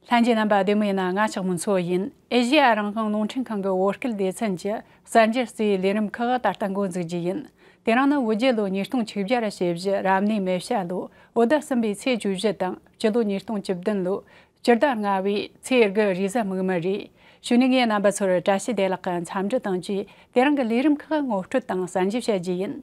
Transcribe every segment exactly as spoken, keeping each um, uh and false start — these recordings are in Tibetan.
ལྷན་རྒྱས་རྣམ་པ་བདེ་མོ་ཡིན་ན། ང་ལྕགས་མོ་མཚོ་ཡིན། ཨེ་ཤེ་ཡ་རང་དབང་རླུང་འཕྲིན་ཁང་གི་བོད་སྐད་སྡེ་ཚན་གྱི་གསར་འགྱུར་གཙོས་ལས་རིམ་ཁག་ད་ལྟ་འགོ་འཛུགས་རྒྱུ་ཡིན། དེ་རིང་ནི་བོད་རྒྱལ་ལོ་ཉིས་སྟོང་བཅུ་བརྒྱ་ར་ཞེ་བཞི་རབ་གནས་མེ་བྱ་ལོ་བོད་ཟླ་གསུམ་པའི་ཚེས་བཅུ་བཞི་དང་། སྤྱི་ལོ་ཉིས་སྟོང་བཅུ་བདུན་ལོ་སྤྱི་ཟླ་ལྔ་བའི་ཚེས་དགུ་རེས་གཟའ་མིག་དམར་རེད། གཞུག་ནས་ངས་རྣམ་པ་ཚོར་བཀྲ་ཤིས་བདེ་ལེགས་ཀྱི་འཚམས་འདྲི་དང་བཅས། དེ་རིང་གི་ལས་རིམ་ཁག་ངོ་སྤྲོད་དང་གསར་འགྱུར་བཤད་རྒྱུ་ཡིན།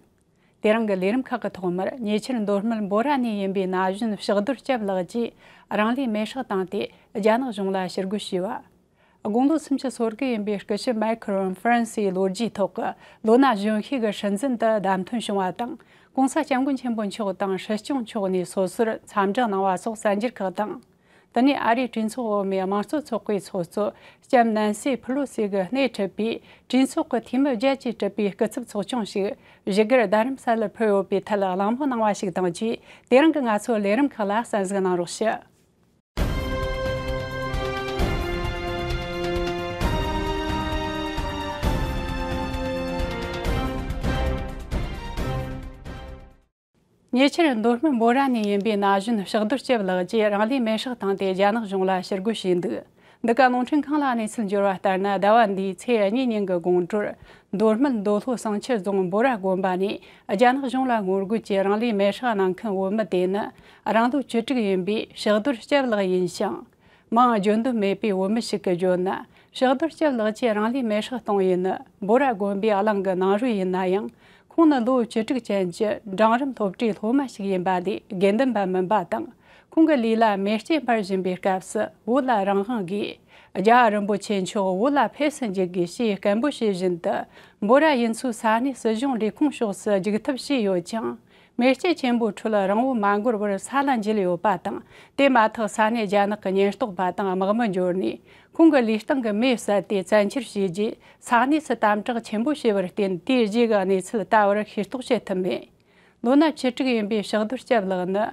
དེ་རིང་གི་ལས་རིམ་ཁག་གི་ཐོག་མར། ཉེ་ཆར་མདོ་སྨད་འབོ་ར་ནས་ཡིན་པའི་ན་གཞོན་ཕྱག་རྡོར་སྐྱབས་ལགས་ཀྱིས་རང་ལུས་མེར་སྲེག་བཏང་སྟེ་རྒྱ་ནག་གཞུང་ལ་ཕྱིར་རྒོལ་བྱས་པ། དགུང་ལོ་སུམ་ཅུ་སོ་དགུ་ཡིན་པའི་སྐུ་ཞབས་མའེ་ཁེ་རོན་ཧྥ་རན་སིའི་ལོ་རྒྱུས་ཐོག་གི་ལོ་ན་གཞོན་ཤོས་ཀྱི་སྲིད་འཛིན་དུ་བདམས་ཐོན་བྱུང་བ་དང་། ྋགོང་ས་ྋསྐྱབས་མགོན་ཆེན་པོ་མཆོག་དང་སྲིད་སྐྱོང་མཆོག་ནས་སོ་སོར་འཚམས་འདྲི་གནང་བ་སོགས་གསར་འགྱུར་ཁག་དང་། དེ་ནས་ཨ་རིའི་གྲོས་ཚོགས་འོག་མའི་དམངས་གཙོ་ཚོགས་པའི་ཚོགས་གཙོ་ལྕམ་ནན་སི་ཕི་ལོ་སི་གིས་སྣེ་ཁྲིད་པའི་གྲོས་ཚོགས་ཀྱི་འཐུས་མི་བརྒྱད་ཀྱིས་གྲུབ་པའི་སྐུ་ཚབ་ཚོགས་ཆུང་ཞིག་བཞུགས་སྒར་རྡ་རམ་ས་ལར་ཕུལ་ཡོད་པའི་ཐད་གླེང་མོལ་གནང་བ་ཞིག་དང་བཅས། དེ་རིང་གི་ང་ཚོའི་ལས་རིམ་ཁག་ལ་གསན་གཟིགས་གནང་རོགས་ཞུ། ཉེ་ཆར་མདོ་སྨད་འབོ་ར་ནས་ཡིན་པའི་ན་གཞོན་ཕྱག་རྡོར་སྐྱབས་ལགས་ཀྱིས་རང་ལུས་མེར་སྲེག་བཏང་སྟེ་རྒྱ་ནག་གཞུང་ལ་ཕྱིར་རྒོལ་བྱས་འདུག། འདི་ག་རླུང་འཕྲིན་ཁང་ལ་གནས་ཚུལ་འབྱོར་བ་ལྟར་ན། ཟླ་བ་འདིའི་ཚེས་གཉིས་ཉིན་གྱི་དགོང་དྲོར། མདོ་སྨད་མདོ་ལྷོ་བསང་ཆུ་རྫོང་འབོ་ར་དགོན་པ་ནས་རྒྱ་ནག་གཞུང་ལ་ངོ་རྒོལ་གྱིས་རང་ལུས་མེར་སྲེག་གནང་མཁན་བོད་མི་དེ་ནི་རང་ལོ་བཅུ་དྲུག་ཡིན་པའི་ཕྱག་རྡོར་སྐྱབས་ལགས་ཡིན་ཞིང་། མིང་བརྗོད་འདོད་མེད་པའི་བོད་མི་ཞིག་གིས་བརྗོད་ན། ཕྱག་རྡོར་སྐྱབས་ལགས་ཀྱིས་རང་ལུས་མེར་སྲེག་གཏོང་ཡུལ་ནི་འབོ་ར་དགོན་པའི་གླིང་གི་ནང་རོལ་ཡིན་ན་ཡང་། ཁོང་ནི་ལོ་བཅུ་དྲུག་ཅན་གྱི་འབྲིང་རིམ་སློབ་གྲྭའི་སློབ་མ་ཞིག་ཡིན་པ་ལས་དགེ་འདུན་པ་མིན་པ་དང་། ཁོང་གི་ལུས་ལ་མེ་ལྕེ་འབར་བཞིན་པའི་སྐབས་སུ། བོད་ལ་རང་དབང་དགོས། རྒྱལ་བ་རིན་པོ་ཆེ་མཆོག་བོད་ལ་ཕེབས་སུ་འཇུག་དགོས་ཞེས་སྐད་འབོད་བྱེད་བཞིན་དུ། འབོ་ར་ཡུལ་ཚོའི་ས་གནས་སྲིད་གཞུང་ལས་ཁུངས་ཕྱོགས་སུ་རྒྱུག་ཐབས་བྱས་ཡོད་ཀྱང་། མེ་ལྕེ་ཆེན་པོའི་ཁྲོད་རིང་བོ་མ་འགོར་བར་ས་ལ་འགྱེལ་ཡོད་པ་དང་། དེ་མ་ཐག་ས་གནས་རྒྱ་ནག་གི་ཉེན་རྟོག་པ་དང་དམག་མི་འབྱོར་ནས། ཁོང་གི་ལུས་སྟེང་གི་མེ་བསད་དེ་བཙན་འཁྱེར་བྱས་རྗེས། ས་གནས་སུ་དམ་དྲག་ཆེན་པོ་བྱས་པར་བརྟེན། དེའི་རྗེས་ཀྱི་གནས་ཚུལ་ད་བར་ཤེས་རྟོགས་བྱེད་ཐུབ་མེད། ལོ་ན་བཅུ་དྲུག་ཡིན་པའི་ཕྱག་རྡོར་སྐྱབས་ལགས་ནི།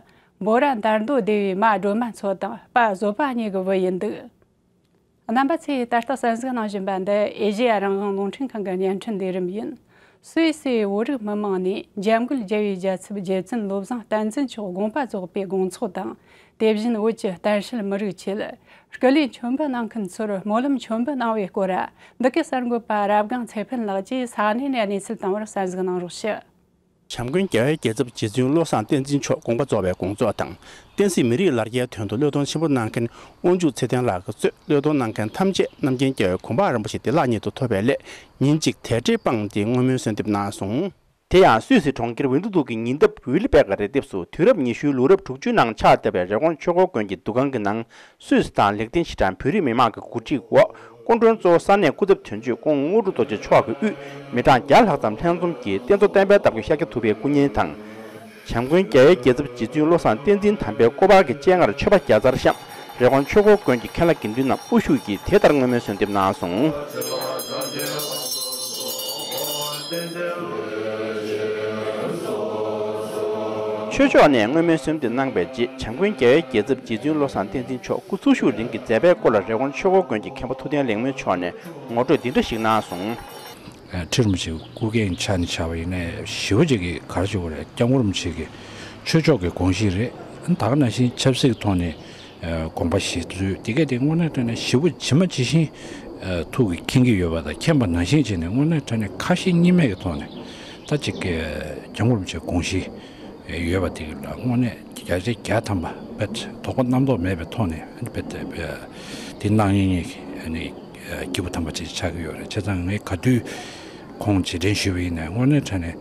འབོ་ར་མདའ་མདོ་སྡེ་བའི་མ་སྒྲོལ་མ་མཚོ་དང་པ་བཟོད་པ་གཉིས་ཀྱི་བུ་ཡིན་འདུག། རྣམ་པ་ཚོས་ད་ལྟ་གསན་གཟིགས་གནང་བཞིན་པ་འདི་ཨེ་ཤེ་ཡ་རང་དབང་རླུང་འཕྲིན་ཁང་གི་བརྙན་འཕྲིན་ལས་རིམ་ཡིན། སུད་སིའི་བོད་རིགས་མི་མང་ནས་འཇམ་མགོན་རྒྱལ་བའི་རྒྱལ་ཚབ་རྗེ་བཙུན་བློ་བཟང་བསྟན་འཛིན་མཆོག་དགོངས་པ་རྫོགས་པའི་དགོངས་ཚོགས་དང་། དེ་བཞིན་བོད་ཀྱི་བསྟན་སྲིད་མི་རིགས་ཆེད་སྐུ་ལུས་མཆོད་འབུལ་གནང་མཁན་ཚོར་སྨོན་ལམ་མཆོད་འབུལ་གནང་བའི་སྐོར། འདི་གའི་གསར་འགོད་པ་རབ་སྒང་ཚེ་ཕན་ལགས་ཀྱིས་ས་གནས་ནས་གནས་ཚུལ་བཏང་བར་གསན་གཟིགས་གནང་རོགས་ཞུ། བྱམས་མགོན་རྒྱལ་བའི་རྒྱལ་ཚབ་རྗེ་བཙུན་བློ་བཟང་བསྟན་འཛིན་མཆོག་དགོངས་པ་རྫོགས་པའི་དགོངས་རྫོགས་དང་། བསྟན་སྲིད་མི་རིགས་ལ་རྒྱའི་དོན་དུ་བློས་གཏོང་ཆེན་པོ་གནང་མཁན་དབང་ཕྱུག་ཚེ་བརྟན་ལགས་ཀྱིས་གཙོས་བློས་གཏོང་གནང་མཁན་ཐམས་ཅད་རྣམ་མཁྱེན་རྒྱལ་བའི་གོ་འཕང་རིན་པོ་ཆེ་བདེ་བླག་ཉིད་དུ་ཐོབ་པའི་སླད། ཉིན་གཅིག་དལ་བྲེལ་སྤངས་ཏེ་བསྔོ་སྨོན་གསོལ་འདེབས་གནང་སོང་། དེ་ཡང་སུད་སི་གྲོང་ཁྱེར་ཝིན་ཏུ་ཏུག་གི་ཉེ་འདབས་ཝི་ལི་པེ་ཀ་རི་ལྡེབས་སུ་དུས་རབས་ཉི་ཤུའི་ལོ་རབས་དྲུག་ཅུའི་ནང་ཕྱག་བཏབ་པའི་རི་ཀོན་ཆོས་འཁོར་དགོན་གྱི་འདུ་ཁང་གི་ནང་། སུད་སི་དང་ལེག་ཏེན་ཤི་ཏན་བོད་རིགས་མི་མང་གི་གོ་སྒྲིག་འོག་སྐུ་མགྲོན་གཙོ་བོ་ས་གནས་སྐུ་ཚབ་དོན་གཅོད་ཀོང་དངོས་གྲུབ་རྡོ་རྗེ་མཆོག་གིས་དབུས་མི་གྲངས་བརྒྱ་ལྷག་ཙམ་ལྷན་འཛོམས་ཀྱིས་རྟེན་གཙོ་བསྟན་པའི་འདབ་བརྒྱུད་ཤཱཀྱ་ཐུབ་པའི་སྐུ་བརྙན་དང་། བྱམས་མགོན་རྒྱལ་བའི་རྒྱལ་ཚབ་རྗེ་བཙུན་བློ་བཟང་བསྟན་འཛིན་དམ་པའི་སྐུ་པར་གྱི་སྤྱན་སྔར་མཆོད་པ་བརྒྱ་རྩར་བཤམས། རི་ཀོན་ཆོས་འཁོར་དགོན་གྱི་མཁན་བླ་དགེ་འདུན་རྣམས་དབུ་བཞུགས་ཀྱིས་དེ་ལྟར་བསྔོ་སྨོན་གསོལ་འདེབས་གནང་སོང་། ཆོས་ཕྱོགས་ནས་བསྔོ་སྨོན་གསོལ་འདེབས་གནང་བའི་རྗེས། བྱམས་མགོན་རྒྱལ་བའི་རྒྱལ་ཚབ་རྗེ་བཙུན་བློ་བཟང་བསྟན་འཛིན་མཆོག་སྐུ་འཚོ་བཞུགས་རིང་གི་མཛད་པའི་སྐོར་ལ་རི་ཀོན་ཆོས་འཁོར་དགོན་གྱི་མཁན་པོ་ཐུབ་བསྟན་ལེགས་སྨོན་མཆོག་ནས་ངོ་སྤྲོད་འདི་འདྲ་ཞིག་གནང་སོང་། ཁྲི་རིན་པོ་ཆེ་སྐུ་འགན་ཆ་ནས་བཞག་པ་ཡིན་ན་ཞེ་པོ་ཅིག་གི་ག་རེ་ཞུ་དགོས་རེད། སྐྱབས་མགོན་རིན་པོ་ཆེ་གི་ཆོས་ཕྱོགས་ཀྱི་དགོངས་གཞི་རེད། ད་ག་ནང་བཞིན་ཆབ་སྲིད་ཀྱི་ཐོག་ནས་དགོངས་པ་བཞེས་ཚུལ་དེ་གས་དེ་དངོས་གནས་དྲང་གནས་ཞེ་པོ་ཇི་མ་ཇི་བཞིན་ཐུགས་ཀྱིས་མཁྱེན་གྱི་ཡོད་པ་དང་། མཁྱེན་པ་ནང་བཞིན་བྱས་ནས་དངོས་གནས་དྲང་གནས་ཁ་ཞེ་གཉིས་མེད་ཀྱི་ཐོག་ནས་ད་ཅིག་སྐྱབས་མགོན་རིན་པོ་ཆེའི་དགོངས་གཞི་ཡོད་པ་དེ་ལ་དངོས་གནས་བརྒྱ་ཆ་བརྒྱ་ཐམ་པ་དཔེ་དོགས་པ་རྣམ་རྟོག་མེད་པའི་ཐོག་ནས་དཔེ་དེ་གནང་མཁན་གྱི་སྐྱེས་བུ་དམ་པ་ཅིག་ཆགས་ཀྱི་ཡོད་རེད། བྱས་ཙང་ངས་ག་དུས་ཁོང་རྗེས་དྲན་ཞུས་པ་ཡིན་ནའི་དངོས་གནས་དྲང་གནས་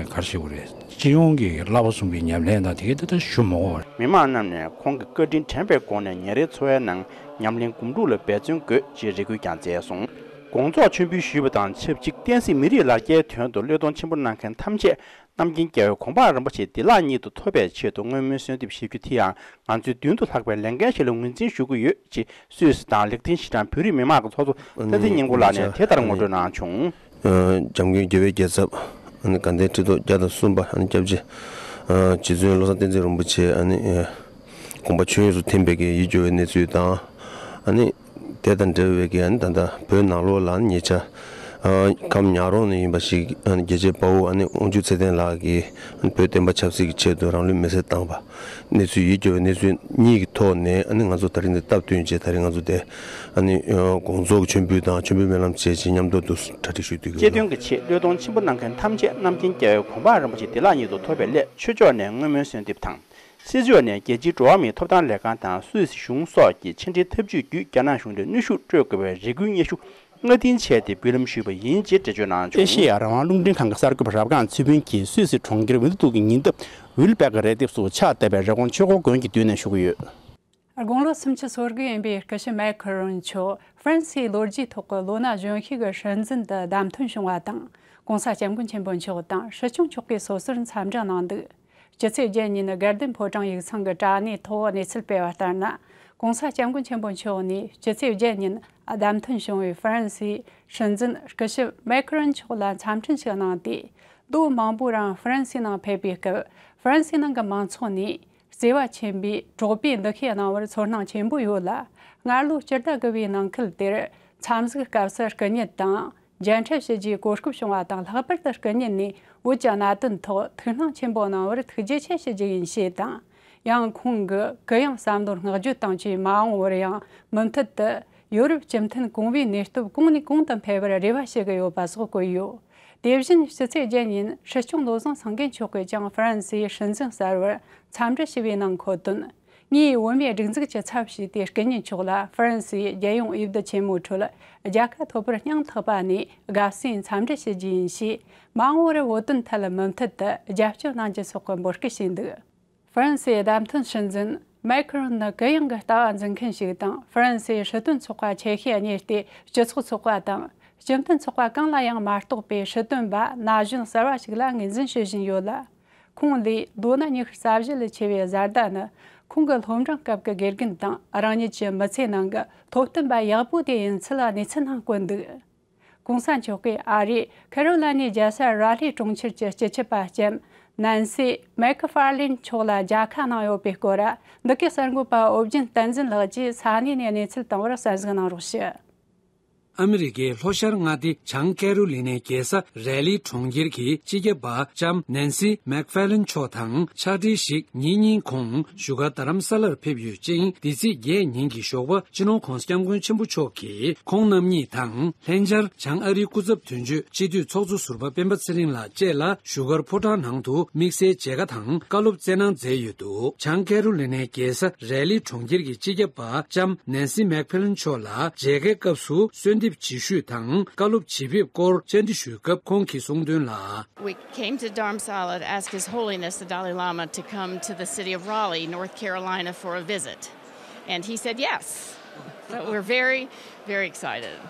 ག་རེ་ཞུ་དགོས་རེད། སྤྱི་ཡོངས་ཀྱི་བསླབ་པ་གསུམ་གྱི་ཉམས་ལེན་དང་དེ་གའི་དེ་ལྟར་ཞུ་མི་དགོས་པ་རེད། མི་མང་རྣམས་ནས་ཁོང་གི་བཀའ་དྲིན་དྲན་པའི་སྒོ་ནས་ཉིན་རེའི་འཚོ་བའི་ནང་ཉམས་ལེན་སྒོམ་སྒྲུབ་ལ་འབད་བརྩོན་དགོས་ཅེས་རེ་སྐུལ་ཀྱང་མཛད་སོང་། དགོངས་རྫོགས་མཆོད་འབུལ་ཞུས་པ་དང་ཆབས་ཅིག་བསྟན་སྲིད་མི་རིགས་ལ་རྒྱའི་དོན་དུ་བློས་གཏོང་ཆེན་པོ་གནང་མཁན་ཐམས་ཅད་རྣམ་མཁྱེན་རྒྱལ་བའི་གོ་འཕང་རིན་པོ་ཆེ་བདེ་བླག་ཉིད་དུ་ཐོབ་པའི་ཆེད་དུ་བསྔོ་སྨོན་གསོལ་འདེབས་ཞུ་རྒྱུ་དེ་ཡང་ང་ཚོའི་མདུན་དུ་ལྷག་པའི་ལས་འགན་ཞིག་ལ་ངོས་འཛིན་ཞུ་གི་ཡོད་ཅེས་སུད་སི་དང་ལེག་ཏེན་ཤི་ཏན་བོད་རིགས་མི་མང་གི་ཚོགས་གཙོ་བསྟན་འཛིན་སྙིང་པོ་ལགས་ནས་དེ་ལྟར་ངོ་སྤྲོད་གནང་བྱུང་། བྱམས་མགོན་རྒྱལ་བའི་རྒྱལ་ཚབ་དགའ་ལྡན་ཁྲི་ཐོག་བརྒྱ་དང་གསུམ་པ་སྐྱབས་རྗེ་རྗེ་བཙུན་བློ་བཟང་བསྟན་འཛིན་རིན་པོ་ཆེ་དགོངས་པ་ཆོས་དབྱིངས་སུ་ཐིམ་པའི་གི་ཡིད་སྐྱོ་བའི་གནས་ཚུལ་དང་། དེ་དང་འབྲེལ་བའི་གི་ད་ལྟ་བོད་ནང་ལོགས་ལ་ཉེ་ཆར་ ཨ། ཁམས་ཉག་རོང་ནས་ཡིན་པ་ཞིག་ཨ་ནི་རྒྱལ་གཅེས་དཔའ་བོ་ཨ་ནི་དབང་ཕྱུག་ཚེ་བརྟན་ལགས་ཀྱིས་ཨ་ནི་བོད་བསྟན་པ་ཆབ་སྲིད་ཀྱི་ཆེད་དུ་རང་ལུས་མེར་སྲེག་བཏང་བ། གནས་ཚུལ་ཡིད་སྐྱོ་བའི་གནས་ཚུལ་གཉིས་ཀྱི་ཐོག་ནས་ཨ་ནི་ང་ཚོ་ད་རིང་འདི་སྟབས་བསྟུན་བྱས། ད་རིང་ང་ཚོ་དེ་ཨ་ནི་དགོངས་རྫོགས་ཀྱི་མཆོད་འབུལ་དང་མཆོད་འབུལ་སྨོན་ལམ་བཅས་ཀྱི་མཉམ་དུ་དུ་གྲ་སྒྲིག་ཞུས་འདུག་ཡོད། སྐྱེ་དོན་གྱི་ཆེད་བློས་གཏོང་ཆེན་པོ་གནང་མཁན་ཐམས་ཅད་རྣམ་མཁྱེན་རྒྱལ་བའི་གོ་འཕང་རིན་པོ་ཆེ་བདེ་བླག་ཉིད་དུ་ཐོབ་པའི་སླད། ཆོས་ཕྱོགས་ནས་བསྔོ་སྨོན་གསོལ་འདེབས་དང་། སྲིད་ཕྱོགས་ནས་རྒྱལ་སྤྱིའི་འགྲོ་བ་མིའི་ཐོབ་ཐང་ལས་ཁང་དང་སུད་སི་གཞུང་སོགས་ཀྱི་ཕྱི་འབྲེལ་ཐབས་ཇུས་བརྒྱུད་རྒྱ་ནག་གཞུང་འབྲེལ་གནོན་ཤུགས་སྤྲོད་དགོས་པའི་རེ་སྐུལ་སྙན་ཞུ་སྔ་རྟིང་བྱས་ཏེ་འབུལ་ལམ་ཞུས་པ་ཡིན་ཅེས་འགྲེལ་བརྗོད་གནང་བྱུང་། ཨེ་ཤེ་ཡ་རང་དབང་རླུང་འཕྲིན་ཁང་གི་གསར་འགོད་པ་རབ་སྒང་ཚེ་ཕུན་གྱིས་སུད་སི་གྲོང་ཁྱེར་ཝིན་ཏུ་ཀྱི་ཉེ་འདབས་ཝིལ་པེག་རི་ལྡེབས་སུ་ཕྱག་བཏབ་པའི་རི་ཀོན་ཆོས་འཁོར་དགོན་གྱི་མདུན་ནས་ཞུ་གི་ཡོད། དགུང་ལོ་སུམ་ཅུ་སོ་དགུ་ཡིན་པའི་སྐུ་ཞབས་མེག་ཁི་རོན་མཆོག་ཧྥ་རན་སིའི་ལོ་རྒྱུས་ཐོག་གི་ལོ་ན་གཞོན་ཤོས་ཀྱི་སྲིད་འཛིན་དུ་བདམས་ཐོན་བྱུང་བ་དང་། ྋགོང་ས་ྋསྐྱབས་མགོན་ཆེན་པོ་མཆོག་དང་སྲིད་སྐྱོང་མཆོག་གིས་སོ་སོར་འཚམས་འདྲི་གནང་འདུག་སྤྱི་ཚེས་བརྒྱད་ཉིན་དགའ་ལྡན་ཕོ་བྲང་ཡིག་ཚང་གི་དྲ་གནས་ཐོག་གནས་ཚུལ་སྤེལ་བ་ལྟར་ན། ྋགོང་ས་ྋསྐྱབས་མགོན་ཆེན་པོ་མཆོག་ནས་སྤྱི་ཚེས་བརྒྱད་ཉིན་བདམས་ཐོན་བྱུང་བའི་ཧྥ་རན་སིའི་སྲིད་འཛིན་སྐུ་ཞབས་མེག་ཁི་རོན་མཆོག་ལ་འཚམས་འཕྲིན་ཞིག་གནང་སྟེ། ལོ་མང་པོའི་རིང་ཧྥ་རན་སིའི་ནང་ཕེབས་པའི་སྐབས། ཧྥ་རན་སིའི་ནང་གི་མང་ཚོགས་ནས་བརྩེ་བ་ཆེན་པོས་གྲོགས་པོའི་འདུ་ཤེས་གནང་བར་ཚོར་སྣང་ཆེན་པོ་ཡོད་ལ། སྔར་ལོ་སྤྱི་ཟླ་དགུ་པའི་ནང་ཁུལ་དེར་འཚམས་གཟིགས་སྐབས་སུ་སྐུ་ཉིད་དང་། མཇལ་འཕྲད་ཞུ་རྒྱུའི་གོ་སྐབས་བྱུང་བ་དང་། ལྷག་པར་དུ་སྐུ་ཉིད་ནས་བོད་ཀྱི་གནད་དོན་ཐོག་ཐུགས་སྣང་ཆེན་པོ་གནང་བར་ཐུགས་རྗེ་ཆེ་ཞུ་རྒྱུ་ཡིན་ཞེས་དང་། ཡང་ཁོང་གི་གུ་ཡངས་བསམ་བློར་བསྔགས་བརྗོད་དང་བཅས། མ་འོངས་པར་ཡང་མུ་མཐུད་དུ་ཡོ་རོབ་སྤྱི་མཐུན་གོང་བུའི་གནས་སྟོབས་གོང་ནས་གོང་དུ་འཕེལ་བར་རེ་བ་ཞུ་གི་ཡོད་པ་སོགས་བཀོད་ཡོད། དེ་བཞིན་སྤྱི་ཚེས་བརྒྱད་ཉིན་སྲིད་སྐྱོང་བློ་བཟང་སེང་གེ་མཆོག་གིས་ཀྱང་ཧྥ་རན་སིའི་སྲིད་འཛིན་གསར་བར་འཚམས་འདྲི་ཞུ་བའི་ནང་འཁོད་དོན། ངས་བོད་མིའི་སྒྲིག་འཛུགས་ཀྱི་ཚབ་ཞུས་ཏེ། སྐུ་ཉིད་མཆོག་ལ་ཧྥ་རན་སིའི་རྒྱལ་ཡོངས་འོས་བསྡུ་ཆེན་མོའི་ཁྲོད་རྒྱལ་ཁ་ཐོབ་པར་སྙིང་ཐག་པ་ནས་དགའ་བསུའི་འཚམས་འདྲི་ཞུ་རྒྱུ་ཡིན་ཞེས། མ་འོངས་པར་བོད་དོན་ཐད་མུ་མཐུད་དུ་རྒྱབ་སྐྱོར་གནང་རྒྱུ་སོགས་ཀྱི་འབོད་སྐུལ་ཞུས་འདུག་ཧྥ་རན་སིའི་བདམས་ཐོན་སྲིད་འཛིན་མེག་ཁི་རོན་ནི་གུ་ཡངས་ཀྱི་ལྟ་བ་འཛིན་མཁན་ཞིག་དང་། ཧྥ་རན་སིའི་སྲིད་དོན་ཚོགས་པ་ཆེ་ཤོས་གཉེར་ཏེ། སྤྱི་ཚོགས་ཚོགས་པ་དང་སྤྱི་མཐུན་ཚོགས་པ་གང་ལ་ཡང་མ་གཏོགས་པའི་སྲིད་དོན་པ་ན་གཞོན་གསར་བ་ཞིག་ལ་ངོས་འཛིན་བྱེད་བཞིན་ཡོད་ལ། ཁོང་ལོ་ན་ཉི་ཤུ་རྩ་བཞི་ལས་ཆེ་བའི་བཟའ་ཟླ་ནི། ཁོང་གི་སློབ་འབྲིང་སྐབས་ཀྱི་དགེ་རྒན་དང་། རང་ཉིད་ཀྱི་མི་ཚེའི་ནང་གི་སློབ་སྟོན་པ་ཡག་པོ་དེ་ཡིན་ཚུལ་གནས་ཚུལ་ནང་བཀོད་འདུག ྋགོང་ས་མཆོག་གིས་ཨ་རིའི་ཁེ་རོ་ལ་ནའི་རྒྱལ་ས་ར་ལི་གྲོང་ཁྱེར་གྱི་སྤྱི་ཁྱབ་པ་ལྕམ་ནན་སི་མེག་ཕར་ལིན་མཆོག་ལ་མཇལ་ཁ་གནང་ཡོད་པའི་སྐོར། འདི་གའི་གསར་འགོད་པ་ཨོ་རྒྱན་བསྟན་འཛིན་ལགས་ཀྱིས་ས་གནས་ནས་གནས་ཚུལ་བཏང་བར་གསན་གཟིགས་གནང་རོགས་ཞུ། ཨ་མི་རི་ཀའི་ལྷོ་ཤར་མངའ་སྡེ་བྱང་ཀེ་རོ་ལི་ནའི་རྒྱལ་ས་རེ་ལི་གྲོང་ཁྱེར་གྱི་སྤྱི་ཁྱབ་པ་ལྕམ་ནན་སི་མེག་ཕར་ལིན་མཆོག་དང་ཕྱག་སྦྲེལ་ཞིག་ཉིན་གཉིས་གོང་བཞུགས་སྒར་རྡ་རམ་ས་ལར་ཕེབས་ཡོད་ཅིང་། འདི་ཚེས་བརྒྱད་ཉིན་གྱི་ཞོགས་པ་སྤྱི་ནོར་ྋགོང་ས་ྋསྐྱབས་མགོན་ཆེན་པོ་མཆོག་གིས་ཁོང་རྣམ་གཉིས་དང་། ལྷན་བཅར་བྱང་ཨ་རིའི་སྐུ་ཚབ་དོན་གཅོད་སྤྱི་འཐུས་ཚོགས་གཙོ་ཟུར་པ་སྤེན་པ་ཚེ་རིང་ལགས་བཅས་ལ་བཞུགས་སྒར་ཕོ་བྲང་ནང་དུ་དམིགས་བསལ་མཇལ་ཁ་དང་བཀའ་སློབ་སྩལ་གནང་མཛད་ཡོད་འདུག་བྱང་ཀེ་རོ་ལི་ནའི་རྒྱལ་ས་རེ་ལི་གྲོང་ཁྱེར་གྱི་སྤྱི་ཁྱབ་པ་ལྕམ་ནན་སི་མེག་ཕར་ལིན་མཆོག་ལ་མཇལ་ཁའི་སྐབས་སུ་གསོལ་འདེབས་ཇི་ཞུས་དང་བཀའ་སློབ་ཇི་ཕེབས་སྐོར་བཅར་འདྲི་ཞུས་སྐབས་ཁོང་གིས་གསུངས་དོན་ལ། We came to Dharamsala to ask His Holiness the Dalai Lama to come to the city of Raleigh, North Carolina for a visit. And he said yes. So we're very, very excited.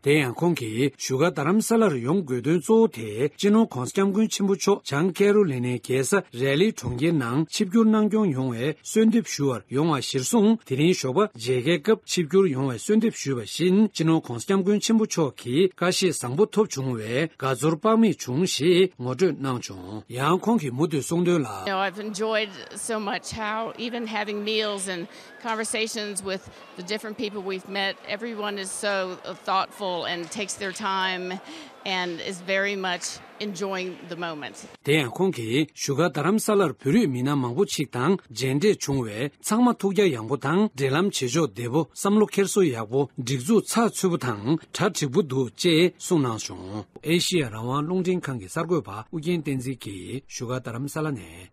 དེ་ཡང་ཁོང་གིས་བཞུགས་སྒར་རྡ་རམ་ས་ལར་ཡོང་དགོས་དོན་གཙོ་བོ་དེ། སྤྱི་ནོར་ྋགོང་ས་ྋསྐྱབས་མགོན་ཆེན་པོ་མཆོག་བྱང་ཀེ་རོ་ལི་ནའི་རྒྱལ་ས་རེ་ལི་གྲོང་ཁྱེར་ནང་ཆིབས་བསྒྱུར་གནང་སྐྱོང་ཡོང་བའི་གསོལ་འདེབས་ཞུ་བར་ཡོང་བ་གཞིར་བཟུང་། དེ་རིང་ཞོགས་པ་མཇལ་ཁའི་སྐབས་ཆིབས་བསྒྱུར་ཡོང་བའི་གསོལ་འདེབས་ཞུས་པ་བཞིན། སྤྱི་ནོར་ྋགོང་ས་ྋསྐྱབས་མགོན་ཆེན་པོ་མཆོག་གིས་ཁ་ཞེ་བཟང་པོ་ཐོབ་བྱུང་བས་དགའ་ཚོར་དཔག་མེད་བྱུང་ཞེས་ངོ་སྤྲོད་གནང་བྱུང་། ཡང་ཁོང་གིས་མུ་མཐུད་གསུངས་དོན་ལ། You know, I've enjoyed so much how even having meals and conversations with the different people we've met, everyone is so thoughtful and takes their time and is very much enjoying the moment. དེ་ཡང་ཁོང་གིས་བཞུགས་སྒར་རྡ་རམ་ས་ལར་བོད་རིགས་མི་སྣ་མང་པོ་ཞིག་དང་མཇལ་འཕྲད་བྱུང་བས་ཚང་མ་ཐུགས་རྒྱ་ཡངས་པོ་དང་འབྲེལ་ལམ་བྱེད་ཕྱོགས་བདེ་པོ། བསམ་བློ་འཁྱེར་སོ་ཡག་པོ། སྒྲིག་འཛུགས་ཚགས་ཚུད་པོ་དང་གྲ་འགྲིག་པོ་འདུག་ཅེས་གསུངས་གནང་བྱུང་། ཨེ་ཤེ་ཡ་རང་དབང་རླུང་འཕྲིན་ཁང་གི་གསར་འགོད་པ་ཨུ་རྒྱན་བསྟན་འཛིན་གྱིས་བཞུགས་སྒར་རྡ་རམ་ས་ལ་ནས།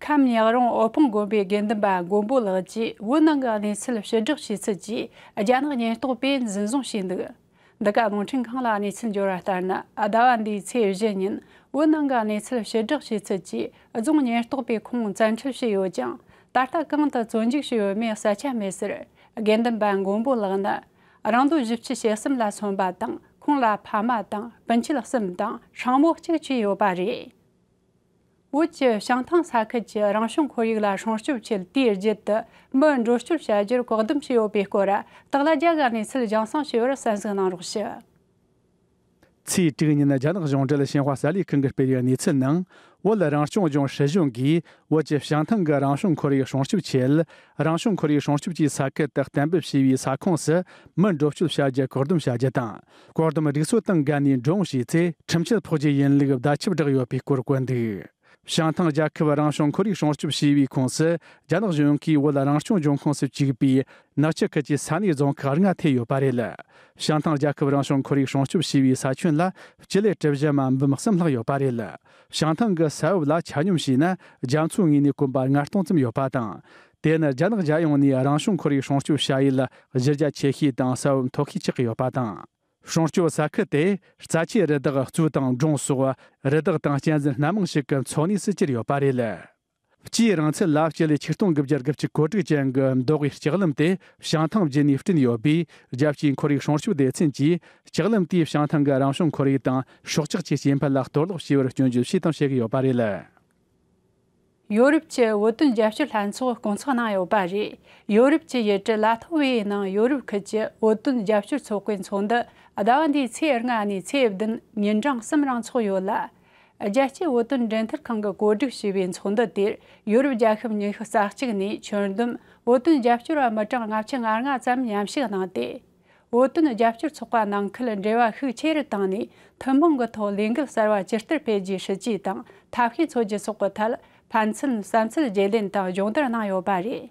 ཁམས་ཉག་རོང་འོད་སྤུངས་དགོན་པའི་དགེ་འདུན་པ་མགོན་པོ་ལགས་ཀྱིས་བོད་ནང་གི་གནས་ཚུལ་ཕྱིར་བསྒྲགས་བྱས་ཚུལ་གྱིས་རྒྱ་ནག་ཉེན་རྟོག་པས་འཛིན་བཟུང་བྱས་འདུག་འདི་ག་རླུང་འཕྲིན་ཁང་ལ་གནས་ཚུལ་འབྱོར་བ་ལྟར་ན། ཟླ་བ་འདིའི་ཚེས་བཞི་ཉིན་བོད་ནང་གི་གནས་ཚུལ་ཕྱིར་བསྒྲགས་བྱས་ཚུལ་གྱིས་རྫོང་ཉེན་རྟོག་པས་ཁོང་བཙན་ཁྲིད་བྱས་ཡོད་ཀྱང་། ད་ལྟ་གང་དུ་བཙོན་འཇུག་བྱས་ཡོད་མེད་གསལ་ཆ་མེད་ཟེར། དགེ་འདུན་པ་མགོན་པོ་ལགས་ནི་རང་ལོ་བཞི་བཅུ་ཞེ་གསུམ་ལ་སོན་པ་དང་། ཁོང་ལ་ཕ་མ་དང་སྤུན་མཆེད་གསུམ་དང་ཕྲུ་གུ་གཅིག་བཅས་ཡོད་པ་རེད། བོད་ཀྱི་བྱང་ཐང་ས་ཁུལ་གྱི་རང་བྱུང་ཁོར་ཡུག་ལ་སྲུང་སྐྱོབ་ཆེད། དུས་རྒྱུན་དུ་མི་འགྲོ་སྐྱོད་བྱ་རྒྱུར་བཀག་སྡོམ་བྱས་ཡོད་པའི་སྐོར། སྟག་ལྷ་རྒྱལ་གྱིས་གནས་ཚུལ་རྒྱང་སྲིང་ཞུས་པར་གསན་གཟིགས་གནང་རོགས་ཞུ། ཚེས་དྲུག་ཉིན་རྒྱ་ནག་གཞུང་འབྲེལ་ཞིན་ཧྭ་གསར་ལས་ཁང་གིས་སྤེལ་བའི་གནས་ཚུལ་ནང་། བོད་རང་སྐྱོང་ལྗོངས་སྲིད་གཞུང་གིས་བོད་ཀྱི་བྱང་ཐང་གི་རང་བྱུང་ཁོར་ཡུག་སྲུང་སྐྱོབ་ཆེད། རང་བྱུང་ཁོར་ཡུག་སྲུང་སྐྱོབ་ཀྱི་ས་ཁུལ་དུ་གཏན་འབེབས་བྱས་པའི་ས་ཁོངས་སུ་མི་འགྲོ་སྐྱོད་བྱ་རྒྱུ་བཀག་སྡོམ་བྱ་རྒྱུ་དང་། བཀག་སྡོམ་སྒྲིག་སྲོལ་དང་འགལ་ནས་ཌྲོན་བྱས་ཚེ་ཁྲིམས་ཆད་ཕོག་རྒྱུ་ཡིན་ལུགས་བརྡ་ཁྱབ་བསྒྲགས་ཡོད་པའི་སྐོར་བཀོད་འདུག། བྱང་ཐང་རྒྱལ་ཁབ་རང་བྱུང་ཁོར་ཡུག་སྲུང་སྐྱོབ་ཞེས་པའི་ཁོངས་སུ། རྒྱ་ནག་གཞུང་གིས་བོད་རང་སྐྱོང་ལྗོངས་ཁོངས་སུ་བཅུག་པའི་ནག་ཆུ་ཁུལ་གྱི་ས་གནས་རྫོང་ཁག་ལྔ་ཐེ་ཡོད་པ་རེད། བྱང་ཐང་རྒྱལ་ཁབ་རང་བྱུང་ཁོར་ཡུག་སྲུང་སྐྱོབ་ཞེས་པའི་ས་ཁྱོན་ལ་སྤྱི་ལེ་གྲུ་བཞི་མ་འབུམ་གསུམ་ལྷག་ཡོད་པ་རེད། བྱང་ཐང་གི་ས་བབ་ལ་ཆ་སྙོམས་བྱས་ན། རྒྱ་མཚོའི་ངོས་ནས་གོམ་པ་ལྔ་སྟོང་ཙམ་ཡོད་པ་དང་། དེ་ནི་རྒྱ་ནག་རྒྱལ་ཡོངས་ནས་རང་བྱུང་ཁོར་ཡུག་སྲུང་སྐྱོབ་བྱ་ཡུལ་གཞི་རྒྱ་ཆེ་ཤོས་དང་ས་བབ་མཐོ་ཤོས་ཆགས་ཀྱི་ཡོད་པ་དང་། སྲུང་སྐྱོབ་ས་ཁུལ་དེ་རྩ་ཆེའི་རི་དྭགས་གཙོད་དང་འབྲོང་སོགས་རི་དྭགས་དང་གཅན་གཟན་སྣ་མང་ཞིག་གི་འཚོ་གནས་སུ་གྱུར་ཡོད་པ་རེད། སྤྱིའི་རིང་ཚད་ལ་སྤྱི་ལེ་ཆིག་སྟོང་དགུ་བརྒྱ་དགུ་བཅུ་གོ་དྲུག་ཅན་གྱི་མདོ་དབུས་ལྕགས་ལམ་དེ་བྱང་ཐང་བརྒྱུད་ནས་བསྐྲུན་ཡོད་པས། རྒྱལ་སྤྱིའི་ཁོར་ཡུག་སྲུང་སྐྱོབ་སྡེ་ཚན་གྱིས་ལྕགས་ལམ་དེས་བྱང་ཐང་གི་རང་བྱུང་ཁོར་ཡུག་དང་སྲོག་ཆགས་ཀྱི་སྐྱེ་འཕེལ་ལ་གཏོར་བརླག་བྱས་པར་སྐྱོན་བརྗོད་བྱས་དང་བྱེད་ཀྱི་ཡོད་པ་རེད། ཡོ་རོབ་ཀྱི་བོད་དོན་རྒྱབ་སྐྱོར་ལྷན་ཚོགས་སྐོང་ཚོགས་གནང་ཡོད་པ་རེད། ཡོ་རོབ་ཀྱི་ཡུལ་གྲུ་ལ་ཐོ་ཝེ་ཡི་ནང་ཡོ་རོབ་ཁུལ་གྱི་བོད་དོན་རྒྱབ་སྐྱོར་ཚོགས་པའི་ཚོགས་འདུ་ཟླ་བ་འདིའི་ཚེས་ལྔ་ནས་ཚེས་བདུན་ཉིན་གྲངས་གསུམ་རིང་འཚོགས་ཡོད་ལ། རྒྱལ་སྤྱིའི་བོད་དོན་འབྲེལ་མཐུད་ཁང་གིས་གོ་སྒྲིག་བྱས་པའི་ཚོགས་འདུ་དེར་ཡོ་རོབ་རྒྱལ་ཁབ་ཉི་ཤུ་རྩ་གཅིག་ནས་ཁྱོན་བསྡོམས་བོད་དོན་རྒྱབ་སྐྱོར་བ་མི་གྲངས་ལྔ་བཅུ་ང་ལྔ་ཙམ་མཉམ་ཞུགས་གནང་སྟེ། བོད་དོན་རྒྱབ་སྐྱོར་ཚོགས་པ་ནང་ཁུལ་འབྲེལ་བ་ཤུགས་ཆེ་རུ་བཏང་ནས། ཐུན་མོང་གི་ཐོག་ལས་འགུལ་གསར་བ་ཇི་ལྟར་སྤེལ་རྒྱུའི་སྲིད་ཇུས་དང་ཐབས་ཤེས་འཚོལ་རྒྱུ་སོགས་ཀྱི་ཐད་ཕན་ཚུན་བསམ་ཚུལ་བརྗེ་ལེན་དང་སྦྱོང་བརྡར་གནང་ཡོད་པ་རེད།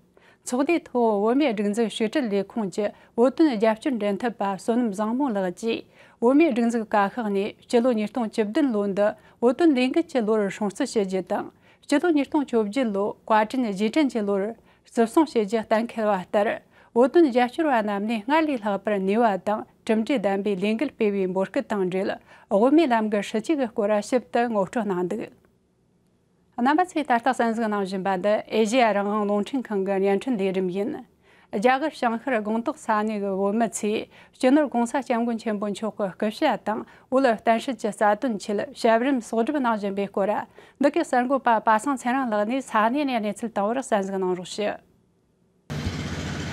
ཚོགས་འདུའི་ཐོག་བོད་མིའི་སྒྲིག་འཛུགས་ཕྱི་དྲིལ་ལས་ཁུངས་ཀྱི་བོད་དོན་རྒྱབ་སྐྱོར་འབྲེལ་མཐུད་པ་བསོད་ནམས་བཟང་མོ་ལགས་ཀྱིས། བོད་མིའི་སྒྲིག་འཛུགས་བཀའ་ཤག་ནས་སྤྱི་ལོ་ཉིས་སྟོང་བཅུ་བདུན་ལོ་འདི་བོད་དོན་ལས་འགུལ་གྱི་ལོར་སྲུང་བརྩི་ཞུ་རྒྱུ་དང་། སྤྱི་ལོ་ཉིས་སྟོང་བཅོ་བརྒྱད་ལོ་བཀའ་དྲིན་རྗེས་དྲན་གྱི་ལོར་བརྩི་སྲུང་བྱེད་རྒྱུ་གཏན་འཁེལ་བ་ལྟར། བོད་དོན་རྒྱབ་སྐྱོར་བ་རྣམས་ནས་སྔར་ལས་ལྷག་པར་ནུས་པ་དང་གྲུབ་འབྲས་ལྡན་པའི་ལས་འགུལ་སྤེལ་བའི་འབོད་སྐུལ་དང་འབྲེལ། དབུ་མའི་ལམ་གྱི་སྲིད་བྱུས་ཀྱི་སྐོར་ཞིབ་ཏུ་ངོ་སྤྲོད་གནང་འདུག། རྣམ་པ་ཚོས་ད་ལྟ་གསན་གཟིགས་གནང་བཞིན་པ་འདི་ཨེ་ཤེ་ཡ་རང་དབང་རླུང་འཕྲིན་ཁང་གི་བརྙན་འཕྲིན་ལས་རིམ་ཡིན། རྒྱ་གར་བྱང་ཤར་སྒང་ཏོག་ས་གནས་ཀྱི་བོད་མི་ཚོས་སྤྱི་ནོར་༸གོང་ས་༸སྐྱབས་མགོན་ཆེན་པོ་མཆོག་གི་སྐུ་ཕྱྭ་དང་བོད་བསྟན་སྲིད་ཀྱི་རྩ་དོན་ཆེད་ཞབས་རིམ་གསོག་སྒྲུབ་གནང་བཞིན་པའི་སྐོར། འདི་གའི་གསར་འགོད་པ་པ་སངས་ཚེ་རིང་ལགས་ནས་ས་གནས་ནས་གནས་ཚུལ་དང་པོར་གསན་གཟིགས་གནང་རོགས་ཞུ།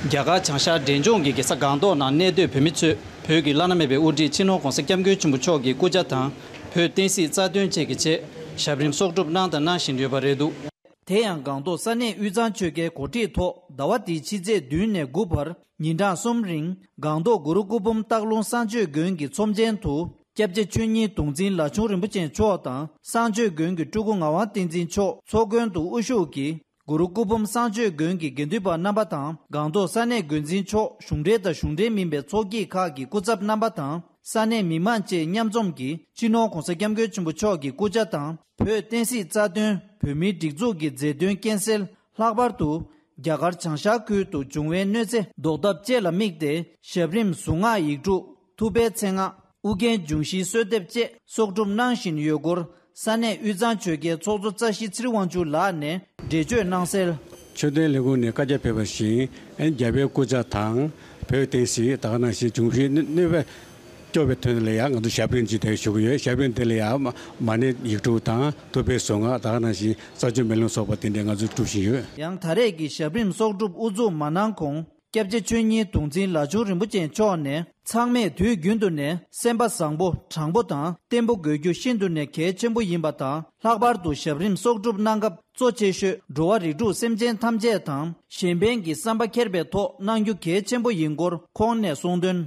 རྒྱ་གར་བྱང་ཤར་འབྲས་ལྗོངས་ཀྱི་རྒྱལ་ས་སྒང་ཏོག་ནང་གནས་སྡོད་བོད་མི་ཚོས་བོད་ཀྱི་བླ་ན་མེད་པའི་དབུ་ཁྲིད་སྤྱི་ནོར་༸གོང་ས་༸སྐྱབས་མགོན་ཆེན་པོ་མཆོག་གི་སྐུ་ཕྱྭ་དང་བོད་བསྟན་སྲིད་རྩ་དོན་བཅས་ཀྱི་ཆེད་ཞབས་རིམ་གསོག་སྒྲུབ་གནང་དང་གནང་བཞིན་ཡོད་པ་རེད་འདུག། དེ་ཡང་སྒང་ཏོག་ས་གནས་དབུས་གཙང་ཆོལ་ཁའི་འགོ་ཁྲིད་ཐོག་ཟླ་བ་འདིའི་ཕྱི་ཚེས་བདུན་ནས་དགུ་བར་ཉིན་གྲངས་གསུམ་རིང་སྒང་ཏོག་གུ་རུ་སྐུ་འབུམ་སྟག་ལུང་གསང་སྤྱོད་དགོན་གྱི་ཚོམས་ཆེན་དུ་སྐྱབས་རྗེ་ཆོས་ཉིད་གདུང་འཛིན་ལ་ཆུང་རིན་པོ་ཆེ་མཆོག་དང་གསང་སྤྱོད་དགོན་གྱི་སྤྲུལ་སྐུ་ངག་དབང་བསྟན་འཛིན་མཆོག་ཚོགས་མགོན་དུ་དབུ་བཞུགས་ཀྱིས། གུ་རུ་སྐུ་འབུམ་གསང་སྤྱོད་དགོན་གྱི་དགེ་འདུན་པ་རྣམ་པ་དང་སྒང་ཏོག་ས་གནས་འགོ་འཛིན་མཆོག་གཞུང་འབྲེལ་དང་གཞུང་འབྲེལ་མིན་པའི་ཚོགས་སྐྱིད་ཁག་གི་སྐུ་ཚབ་རྣམ་པ་དང་ས་གནས་མི་མང་བཅས་མཉམ་འཛོམས་ཀྱིས་སྤྱི་ནོར་༸གོང་ས་༸སྐྱབས་མགོན་ཆེན་པོ་མཆོག་གི་སྐུ་ཕྱྭ་དང་བོད་བསྟན་སྲིད་རྩ་དོན་བོད་མིའི་སྒྲིག་འཛུགས་ཀྱི་མཛད་དོན་རྐྱེན་སེལ་ལྷག་པར་དུ་རྒྱ་གར་བྱང་ཤར་ཁུལ་དུ་བྱུང་བའི་གནོད་འཚེ་ཟློག་ཐབས་བཅས་ལ་དམིགས་ཏེ་ཞབས་རིམ་གཟུངས་སྔགས་ཡིག་དྲུག་ཐུབ་པའི་མཚན་སྔགས། ཨུ་རྒྱན་འབྱུང་བཞིའི་གསོལ་འདེབས་བཅས་གསོག་སྒྲུབ་གནང་བཞིན་ཡོད་སྐོར་ས་གནས་དབུས་གཙང་ཆོལ་ཁའི་ཚོགས་གཙོ་རྩ་ཞིག་ཚེ་རིང་དབང་ཕྱུག་ལགས་ནས་འགྲེལ་བརྗོད་གནང་གསལ། ཆོས་དོན་ལས་ཁུངས་ནས་བཀའ་རྒྱ་ཕེབས་པ་བཞིན་ཨན་རྒྱལ་བའི་སྐུ་ཕྱྭ་དང་བོད་བསྟན་སྲིད་ད་ག་ནང་བཞིན་འབྱུང་བཞིའི་གནོད་པ་སྐྱོབ་པའི་དོན་ལ་ཡང་ང་ཚོ་ཞབས་རིམ་ཅིག་དེ་ཞུ་གི་ཡོད། ཞབས་རིམ་དེ་ལ་ཡང་མ་ཎི་ཡིག་དྲུག་དང་ཐུབ་པའི་གཟུངས་སྔགས་ད་ག་ནང་བཞིན་རྩ་བརྒྱུད་མེ་ལོང་སོགས་པ་དེ་འདྲས་ང་ཚོས་སྒྲུབ་བཞིན་ཡོད། ཡང་ད་རེས་ཀྱི་ཞབས་རིམ་གསོག་སྒྲུབ་དབུ་འཛུགས་མ་གནང་གོང་། སྐྱབས་རྗེ་ཆོས་ཉིད་གདུང་འཛིན་ལ་ཆུང་རིན་པོ་ཆེ་མཆོག་ནས་ཚང་མས་དུས་རྒྱུན་དུ་ནས་སེམས་པ་བཟང་པོ་དྲང་པོ་དང་བརྟན་པོ་དགོས་རྒྱུ་ཤིན་ཏུ་ནས་གལ་ཆེན་པོ་ཡིན་པ་དང་ལྷག་པར་དུ་ཞབས་རིམ་གསོག་སྒྲུབ་གནང་སྐབས་གཙོ་ཆེ་ཤོས་འགྲོ་བ་རིགས་དྲུག་སེམས་ཅན་ཐམས་ཅད་དང་གཞན་ཕན་གྱི་བསམ་པ་འཁྱེར་བའི་ཐོག་གནང་རྒྱུ་གལ་ཆེན་པོ་ཡིན་སྐོར་ཁོང་ནས་གསུངས་དོན།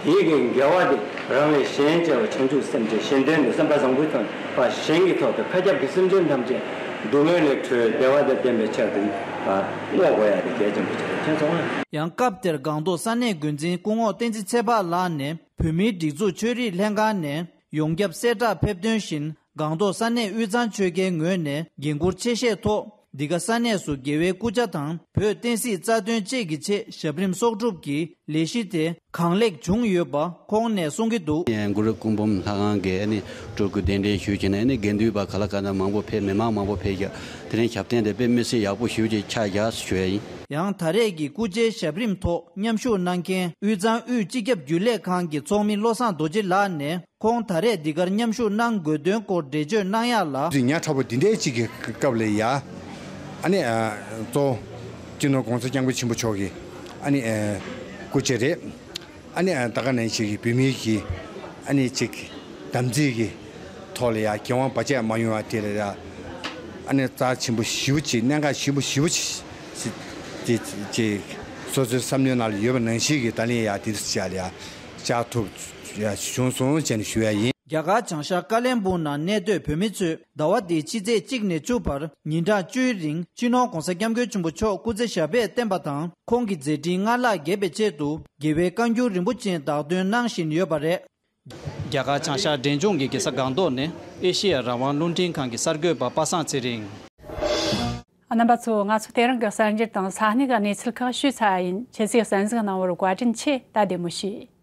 དེའི་གི་དགེ་བ་དེ་རང་ལས་གཞན་གཅེས་པ་བྱང་ཆུབ་སེམས་ཅན་གཞན་དོན་དུ་སེམས་པ་བཟང་པོའི་ཐོག་ནས་ཕར་གཞན་གྱི་ཐོག་ཏུ་མཁའ་ཁྱབ་ཀྱི་སེམས་ཅན་ཐམས་ཅད་སྡུག་བསྔལ་ལས་གྲོལ་བདེ་བ་དང་ལྡན་པའི་ཆར་དུ་བསྔོ་དགོས་ཡ་དེ་གལ་ཆེན་པོ་ཆགས་ཀྱི་སོང་ཨ། ཡང་སྐབས་དེར་སྒང་ཏོག་ས་གནས་འགོ་འཛིན་སྐུ་ངོ་བསྟན་འཛིན་ཚེ་དཔག་ལགས་ནས་བོད་མིའི་སྒྲིག་འཛུགས་ཆོས་རིག་ལྷན་ཁང་ནས་ཡོངས་ཁྱབ་གསལ་བསྒྲགས་ཕེབས་དོན་བཞིན། སྒང་ཏོག་ས་གནས་དབུས་གཙང་ཆོལ་ཁའི་ངོས་ནས་འགན་འཁུར་ཆེ་བཞེས་ཐོག་འདི་ག་ས་གནས་སུ་རྒྱལ་བའི་སྐུ་ཕྱྭ་དང་བོད་བསྟན་སྲིད་རྩ་དོན་བཅས་ཀྱི་ཆེད་ཞབས་རིམ་གསོག་སྒྲུབ་ཀྱི་ལས་གཞི་དེ་གང་ལེགས་བྱུང་ཡོད་པ་ཁོང་ནས་གསུང་གི་འདུག། གུ་རུ་སྐུ་འབུམ་ལྷ་ཁང་གི་ཨ་ནི་སྤྲུལ་སྐུ་གདན་འདྲེན་ཞུས་བྱས་ནས་ཨ་ནི་དགེ་འདུན་པ་ག་ལ་ག་ན་མང་པོ་ཕེབས་མི་མང་མང་པོ་ཕེབས་ཀྱང་དེ་རིང་ཞབས་བརྟན་དེ་དཔེ་མི་སྲིད་ཡག་པོ་ཞེ་པོ་ཅིག་ཆགས་བཞག་ཞུ་ཡ་ཡིན། ཡང་ད་རེས་ཀྱི་སྐུ་ཕྱྭའི་ཞབས་རིམ་ཐོག་མཉམ་ཞུགས་གནང་མཁན་དབུས་གཙང་དབུས་སྤྱི་ཁྱབ་རྒྱུན་ལས་ཁང་གི་ཚོགས་མི་བློ་བཟང་རྡོ་རྗེ་ལགས་ནས། ཁོང་ད་རེས་འདི་གར་མཉམ་ཞུགས་གནང་དགོས་དོན་སྐོར་འགྲེལ་བརྗོད་གནང་ཡག་ལ། ཉ་ཕྲ་བོ་འདི་འདྲའི་གཅིག་གི་སྐབས་ལ་ཡ། ཨ་ནི་གཙོ་བོ་སྤྱི་ནོར་༸གོང་ས་༸སྐྱབས་མགོན་ཆེན་པོ་མཆོག་གི་ཨ་ནི་སྐུ་ཕྱྭ་རེད། ཨ་ནི་ད་ག་ནང་བཞིན་གྱི་བོད་མིའི་གི་ཨ་ནི་གཅིག་ དམ་ཚིག་གི་ཐོག་ལ་ཡང་འགན་དབང་བར་ཆད་མ་ཡོང་བ་དེ་ལ་ཡང་ཨ་ནི་རྩ་ཆེན་པོ་ཞེ་པོ་ཅིག་གནད་འགག་ཞེ་པོ་ཞེ་པོ་ཅིག་ཅིག་ཅིག་ཅིག་སོ་སོའི་བསམ་བློའི་ནང་ལ་ཡོད་པ་ནང་བཞིན་གྱི་ད་ལན་ཡང་དེ་ཚོ་ཅིག་ལ་ཡང་བཅར་ཐུབ་ཡང་བྱུང་སོང་ཅེས་ཞུ་ཡ་ཡིན། རྒྱ་གར་བྱང་ཤར་ཀ་ལན་སྦུག་ནང་གནས་སྡོད་བོད་མི་ཚོས་ཟླ་བ་འདིའི་ཕྱི་ཚེས་གཅིག་ནས་བཅུ་བར་ཉིན་གྲངས་བཅུའི་རིང་སྤྱི་ནོར་༧གོང་ས་༧སྐྱབས་མགོན་ཆེན་པོ་མཆོག་སྐུ་ཚེ་ཞབས་པད་བརྟན་པ་དང་ཁོང་གི་མཛད་འཕྲིན་སྔར་ལྷག་རྒྱས་པའི་ཆེད་དུ་རྒྱལ་བའི་བཀའ་འགྱུར་རིན་པོ་ཆེ་བདག་འདོན་གནང་བཞིན་ཡོད་པ་རེད། རྒྱ་གར་བྱང་ཤར་འབྲས་ལྗོངས་ཀྱི་རྒྱལ་ས་སྒང་ཏོག་ནས་ཨེ་ཤེ་ཡ་རང་དབང་རླུང་འཕྲིན་ཁང་གི་གསར་འགོད་པ་པ་སངས་ཚེ་རིང་། རྣམ་པ་ཚོ། ང་ཚོ་དེ་རིང་གི་གསར་འགྱུར་དང་ས་གནས་ཀྱི་གནས་ཚུལ་ཁག་ཞུས་ཚར་བ་ཡིན། ཁྱེད་ཚོས་གསན་གཟིགས་གནང་བར་བཀའ་དྲིན་ཆེ། ད་བདེ་མོ་བྱོས།